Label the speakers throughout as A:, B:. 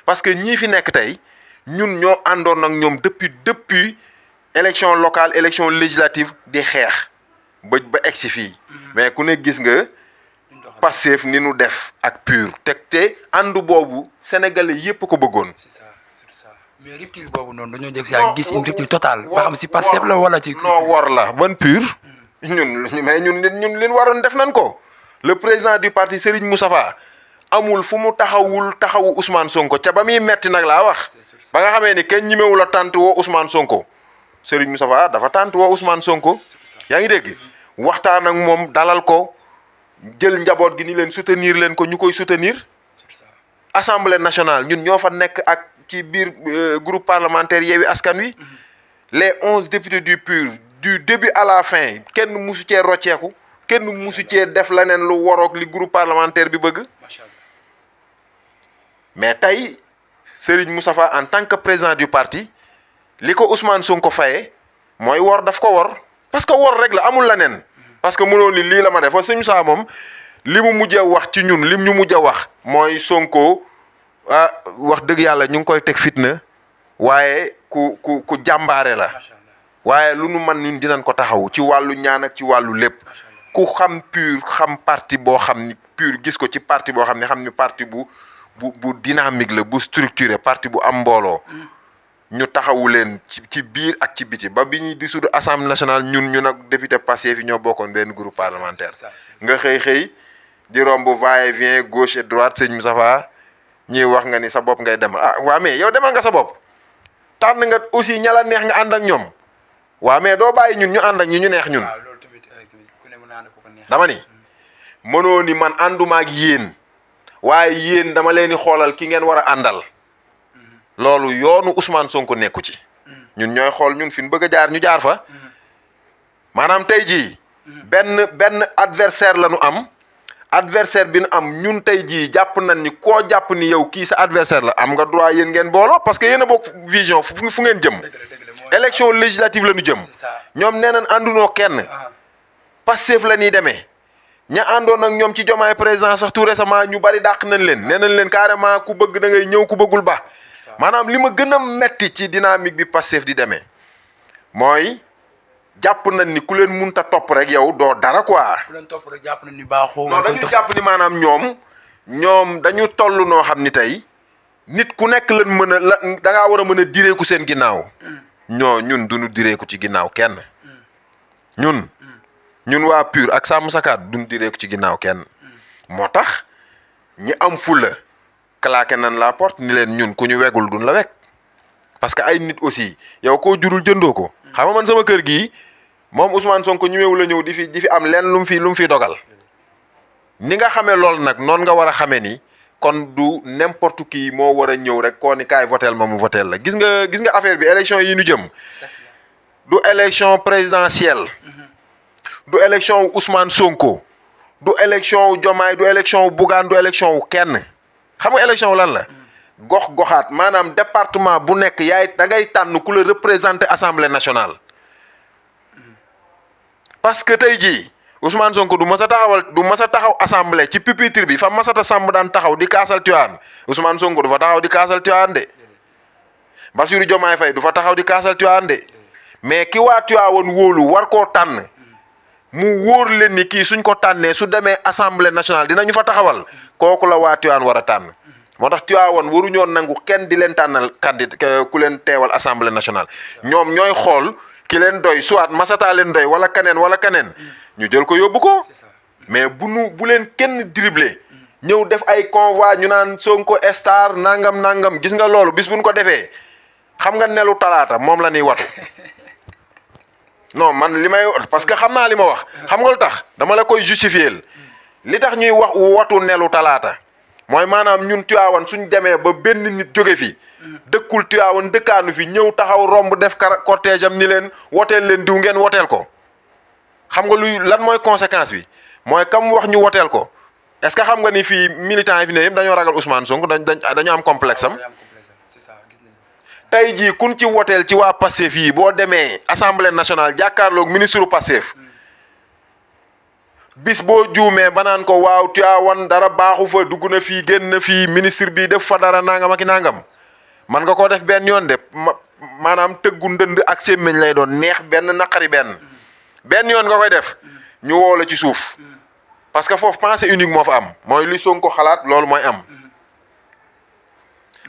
A: parce que ñii fi nekk tey ñun ñoo àndoon ak ñoom depuis élection locale élection législative di xeex ba egsi fii mais ku ne gis nga Pastef ni nu def ak PUR te ànd boobu sénégalais yépp ko bëggoon.
B: c'est ça mais rupture boobu noonu dañoo def si ak gis une rupture totale ba xam si Pastef la wala ci.
A: non wor la ban PUR. ñun leen waroon def nan ko. le président du parti Serigne Moustapha amul fu mu taxawu Ousmane Sonko ca ba muy metti nag laa wax ba nga xamee ni kenn ñimewu la tànt woo Ousmane Sonko Serigne Moustapha dafa tànt woo Ousmane Sonko yaa ngi dégg waxtaan ak moom dalal ko jël njaboot gi ni leen soutenir leen ko ñu koy soutenir assemblée nationale ñun ñoo fa nekk ak ci biir groupe parlementaire Yewwi Askan Wi les 11 députés du PUR du début à la fin kenn musu cee rocceeku kenn musu cee def leneen lu waroog li groupe parlementaire bi bëgg mais tey Serigne Moustapha en tant que président du parti li ko Ousmane Sonko fayee mooy wor daf ko wor parce que wor rek la amul leneen parce que mënoon ni lii la ma def Serigne Moustapha moom li mu mujjee wax ci ñun lim ñu mujjee wax mooy Sonko wax dëgg yàlla ñu ngi koy teg fitna waaye ku jàmbaare la waaye lu nu man ñun dinañ ko taxaw ci wàllu ñaan ak ci wàllu lépp ku xam PUR xam parti boo xam ni PUR gis ko ci parti boo xam ni parti bu dynamique la bu structuré parti bu am mbooloo ñu taxawu leen ci biir ak ci biti ba bi ñuy dissoudre assemblée nationale ñun ak député Pastef yi ñoo bokkoon benn groupe parlementaire nga xëy di romb va-et-vient gauche et droite sëñ Moustapha ñuy wax nga ni sa bopp ngay demal waa mais yow demal nga sa bopp tànn nga aussi ña la neex nga ànd ak ñoom waa mais doo bàyyi ñun ñu ànd ak ñu neex ñun dama ni mënoo ni man ànduma ak yéen waaye yéen dama leen di xoolal ki ngeen war a àndal loolu yoonu Ousmane Sonko nekku ci ñun ñooy xool ñun fi ñu bëgg a jaar ñu jaar fa maanaam tey jii benn adversaire la ñu am adversaire bi nu am ñun tey jii jàpp nañ ni koo jàpp ni yow kii sa adversaire la am nga droit yéen ngeen booloo parce que yéen a bokk vision fu ngeen jëm élection législative la ñu jëm ñoom nee nañ àndunoo kenn Pastef la ñuy demee ña àndoon ak ñoom ci Diomaye président sax tout récemment ñu bari dàq nañ leen nee nañ leen carrément ku bëgg da ngay ñëw ku bëggul ba maanaam li ma gën a metti ci dynamique bi Pastef di demee mooy jàpp nañ ni ku leen munta topp rek yow doo dara quoi.
B: ku leen topp rek jàpp nañ ni baaxoo.
A: non dañu jàpp ni maanaam ñoom dañu toll noo xam ni tey nit ku nekk lan mën a la da ngaa war a mën a direeku seen ginnaaw. ñun duñu direeku ci ginnaaw kenn. ñun waa PUR ak Sàmm Sa Kàddu duñu direeku ci ginnaaw kenn. moo tax ñi am fulla claqué nañ la porte ni leen ñun ku ñu wegul duñ la weg parce que ay nit aussi yow koo jurul jëndoo ko. xam nga man sama kër gii moom Ousmane Sonko ñëwee la ñëw di fi am leen lu mu fi dogal ni nga xamee loolu nag noonu nga war a xamee ni kon du n'importe qui moo war a ñëw rek koo ni kaay votel ma mu votel la gis nga affaire bi élection yi ñu jëm du élection présidentielle du élection wu Ousmane Sonko du élection wu Diomaye du élection wu Bougane du élection wu kenn xam nga élection wu lan la. goxaat maanaam département bu nekk da ngay tànn ku la représenter assemblée nationale parce que tey jii Ousmane Sonko du mas a taxaw assemblée ci pupitre bi fa Massata Samb daan taxaw di kaasal Tivaouane Ousmane Sonko du fa taxaw di kaasal Tivaouane de Bassirou Diomaye Faye du fa taxaw di kaasal Tivaouane de mais ki waa Tivaouane wóolu war koo tànn mu wóor leen ni kii suñ ko tànnee su demee assemblée nationale dinañu fa taxawal kooku la waa Tivaouane war a tànn. moo tax Tivaouane waruñoo nangu kenn di leen tànnal candidat ku leen teewal assemblée nationale ñoom ñooy xool ki leen doy soit Massata leen doy wala keneen ñu jël ko yóbbu ko mais bu leen kenn dribblé ñëw def ay convoi ñu naan Sonko star nangam gis nga loolu bis buñ ko defee xam nga nelu talaata moom la ñuy watu non man li may parce que xam naa li ma wax xam nga lu tax dama la koy justifier li tax ñuy wax watu nelu talaata. mooy maanaam ñun Tivaouane suñ demee ba benn nit jóge fi dëkkul Tivaouane dëkkaanu fi ñëw taxaw romb def cortège am ni leen woteel leen diw ngeen woteel ko xam nga lan mooy conséquence bi mooy kam wax ñu woteel ko est-ce que xam nga ni fii militants yi fi ne yëpp dañoo ragal Ousmane Sonko dañu am complexe am tey jii kun ci woteel ci waa Pastef fii boo demee assemblée nationale jàkkaarloog ministre Pastef bis boo juumee ba naan ko waaw Tivaouane dara baaxu fa dugg na fii génn na fii ministre bi def fa dara nangam ak i nangam man nga koo def benn yoon de maanaam tëggu ndënd ak sémmiñ lay doon neex benn naqari benn yoon nga koy def ñu woo la ci suuf parce que foofu pensée unique moo fa am mooy li Sonko xalaat loolu mooy am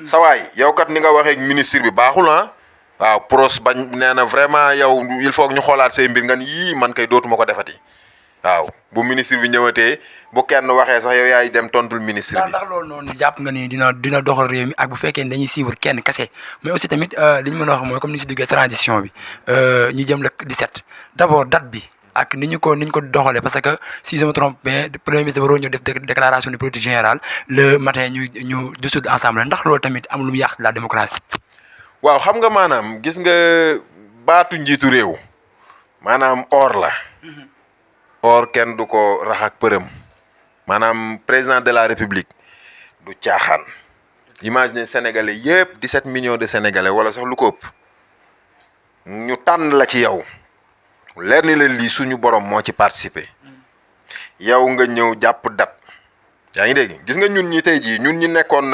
A: sawaay yow kat ni nga waxee ministre bi baaxul ah waaw pros bañ nee na vraiment yow il faut que ñu xoolaat say mbir nga ni yii man kay dootuma ko defati waaw bu ministre bi ñëwatee bu kenn waxee sax yow yaay dem tontul ministre bi.
B: ndax loolu noonu jàpp nga ni dina doxal réew mi ak bu fekkee dañuy suivre kenn kese mais aussi tamit li ñu mën a wax mooy comme ni ñu si duggee transition bi ñu jëm le 17 d'abord date bi ak ni ñu ko doxalee parce que si je me trompe bien premier ministre waroon ñëw def déclaration de politique générale le matin ñu dissoudre ensemble ndax loolu tamit am lu mu yàq la démocratie.
A: waaw xam nga maanaam gis nga baatu njiitu réew maanaam or la. or kenn du ko rax ak përëm maanaam président de la république du caaxaan imagine sénégalais yëpp 17 millions de sénégalais wala sax lu ko ëpp ñu tànn la ci yow leer ni la lii suñu borom moo ci participer yow nga ñëw jàpp date yaa ngi dégg gis nga ñun ñi tey jii ñun ñi nekkoon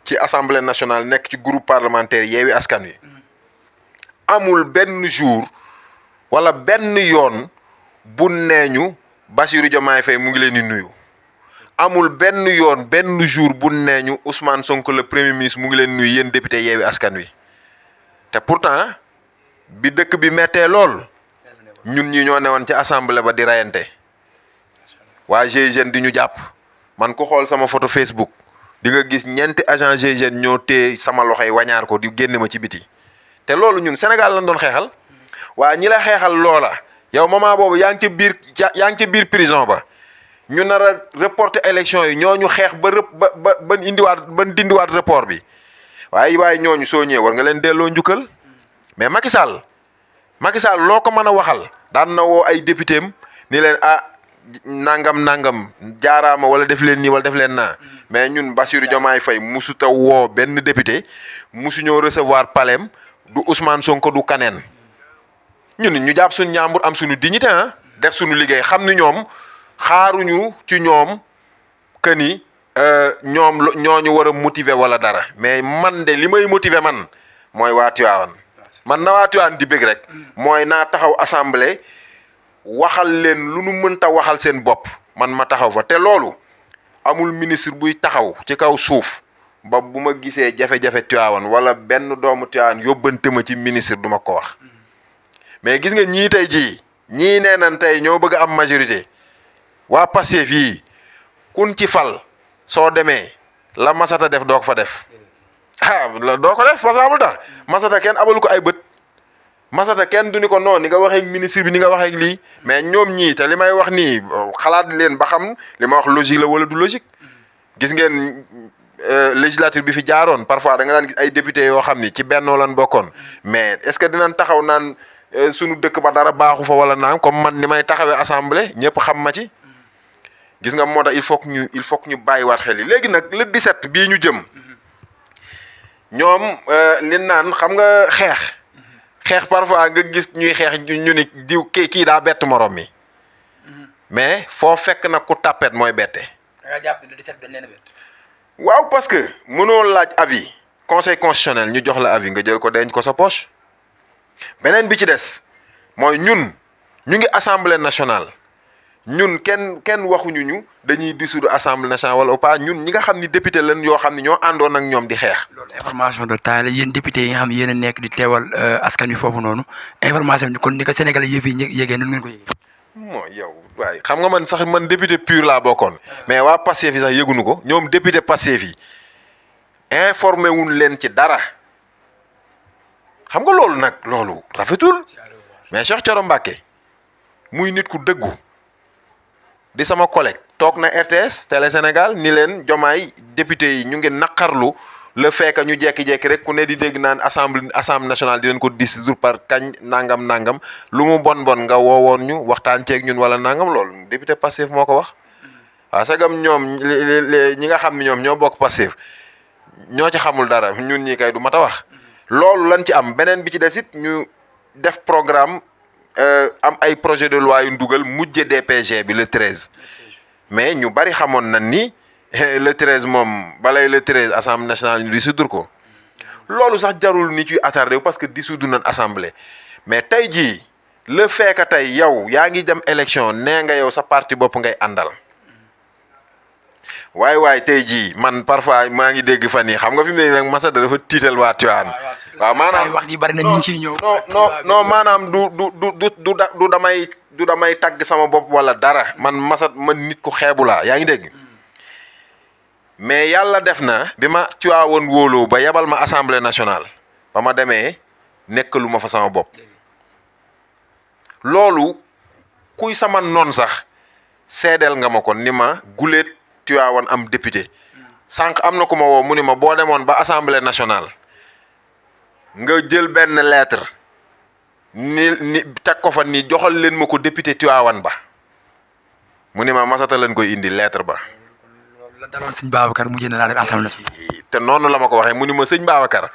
A: ci assemblée nationale nekk ci groupe parlementaire Yewwi Askan Wi amul benn jour wala benn yoon bu nee ñu Bassirou Diomaye Faye mu ngi leen di nuyu amul benn yoon benn jour bu nee ñu Ousmane Sonko le premier ministre mu ngi leen nuyu yéen député Yewwi Askan Wi te pourtant bi dëkk bi mettee lool ñun ñi ñoo newoon ci assemblée ba di rayante waa GIGN di ñu jàpp man ku xool sama photo Facebook di nga gis ñeenti agent GIGN ñoo téye sama loxo yi wañaar ko di génne ma ci biti te loolu ñun Sénégal lañ doon xeexal waa ñi la xeexal loola. yow moment boobu yaa ngi ca biir prison ba ñu nar a reporter élection yi ñooñu xeex ba dindiwaat report bi waaye ñooñu soo ñëwee war nga leen delloo njukkal mais Macky Sall loo ko mën a waxal daan na woo ay député am ni leen nangam jaaraama wala def leen nii wala def leen naa mais ñun Bassirou Diomaye Faye musuta woo benn député musu ñoo recevoir palem du Ousmane Sonko du kaneen ñun ñu jàpp suñu ñaambur am suñu dignité def suñu liggéey xam ni ñoom xaaruñu ci ñoom que ni ñoom ñooñu war a motiver wala dara mais man de li may motiver man mooy waa Tivaouane man na waa Tivaouane di bëgg rek mooy naa taxaw assemblée waxal leen lu nu mënta waxal seen bopp man ma taxaw fa te loolu amul ministre buy taxaw ci kaw suuf ba bu ma gisee jafe-jafe Tivaouane wala benn doomu Tivaouane yóbbante ma ci ministre du ma ko wax. mais gis nga ñii tey jii ñii nee nañ tey ñoo bëgg am majorité waa Pastef yii kun ci fal soo demee la Massata def doo ko fa def doo ko def parce que amul tax Massata kenn abalu ko ay bët Massata kenn du ni ko noonu ni nga waxee ministre bi ni nga waxee lii mais ñoom ñii te li may wax nii xalaat leen ba xam li ma wax logique la wala du logique gis ngeen législature bi fi jaaroon parfois da nga daan gis ay député yoo xam ni ci bennoo lan bokkoon mais est-ce que dinañ taxaw naan. Sunu dëkk ba dara baaxu fa wala naam comme man ni may taxawee assemblée ñëpp xam ma ci gis nga moo tax il faut que ñu bàyyiwaat xel yi léegi nag le 17 bii ñu jëm ñoom li naan xam nga xeex parfois nga gis ñuy xeex ñu ni diw kii daa bett morom mi mais foo fekk nag ku tàppet mooy bette.
B: da nga jàpp le 17 dañ leen a bett.
A: waaw parce que mënoo laaj avis conseil constitutionnel ñu jox la avis nga jël ko denc ko sa poche. beneen bi ci des mooy ñun ñu ngi assemblée nationale ñun kenn waxuñu ñu dañuy dissoudre assemblée nationale wala pas ñun ñi nga xam ni député lañ yoo xam ni ñoo àndoon ak ñoom di xeex.
B: loolu information de taille la yéen député yi nga xam ne yéen a nekk di teewal askan wi foofu noonu information bi kon ni ko Sénégalais yëpp yi yëgee nan ngeen ko yëgee.
A: mooy yow waaye xam nga man député pur laa bokkoon mais waa Pastef yi sax yëguñu ko ñoom député Pastef yi informé wuñ leen ci dara. xam nga loolu nag loolu rafetul mais Cheikh Thioro Mbacké muy nit ku dëggu di sama collègue toog na RTS Télé Sénégal ni leen Diomaye député yi ñu ngi naqarlu le fait que ñu jekki-jekki rek ku ne di dégg naan assemblée nationale di leen ko dissoudre par kañ nangam lu mu bon nga woowoon ñu waxtaan ceeg ñun wala nangam loolu député Pastef moo ko wax waaw sagam ñoom ñi nga xam ne ñoom ñoo bokk Pastef ñoo ci xamul dara ñun ñi kay du mat a wax. loolu lañ ci am beneen bi ci des it ñu def programme am ay projet de loi yu dugal mujje DPG bi le 13 mais ñu bari xamoon na ni le 13 moom balay le 13 assemblée nationale ñu dissoudre ko loolu sax jarul ni ci attardé parce que dissoudre nañ assemblée mais tey jii le fait que tey yow yaa ngi dem élection nee nga yow sa parti bopp ngay àndal waaye tey jii man parfois maa ngi dégg fan yi xam nga fi mu ne nag Masada dafa tiital waa Tivaouane waaw maanaam
B: wax ji bari na ñu ciy ñëw.
A: non maanaam du damay tagg sama bopp wala dara man man nit ku xeebu laa yaa ngi dégg mais yàlla def na bi ma Tivaouane wóoloo ba yebal ma assemblée nationale ba ma demee nekkalu ma fa sama bopp loolu kuy sama noon sax seedeel nga ma ko ni ma guléet Tivaouane am député sànq am na ku ma woo mu ni ma boo demoon ba assemblée nationale nga jël benn lettre ni teg ko fa ni joxal leen ma ko député Tivaouane ba mu ni ma Masata leen koy indi lettre ba.
B: la daloon sëñ Babacar mu génn laa def assemblée nationale.
A: te noonu la ma ko waxee mu ni ma sëñ Babacar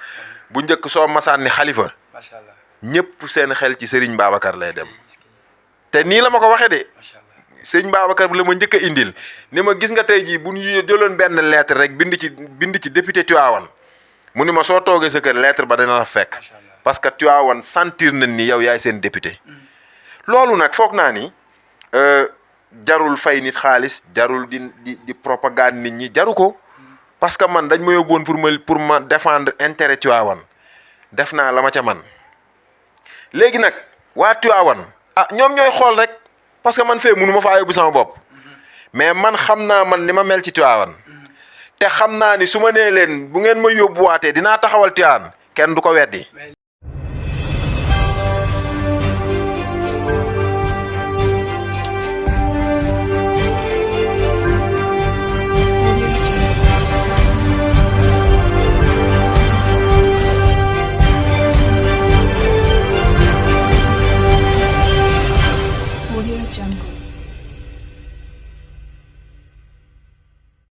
A: bu njëkk soo masaan ni xalifa
B: macha allah
A: ñëpp seen xel ci sëriñ Babacar lay dem te nii la ma ko waxee de sëñ Babacar la ma njëkk a indil ni ma gis nga tey jii bu ñu jëloon benn lettre rek bind ci député Tivaouane mu ni ma soo toogee sa kër lettre ba dina la fekk parce que Tivaouane sentir nañ ni yow yaay seen député loolu nag foog naa ni jarul fay nit xaalis jarul di propagande nit ñi jaru ko parce que man dañ ma yóbboon pour ma défendre intérêt Tivaouane def naa la ma ca man léegi nag waa Tivaouane ñoom ñooy xool rek parce que man fee mënu ma faa yóbbu sama bopp mais man xam naa man ni ma mel ci Tivaouane te xam naa ni su ma nee leen bu ngeen ma yóbbuwaatee dinaa taxawal Tivaouane kenn du ko weddi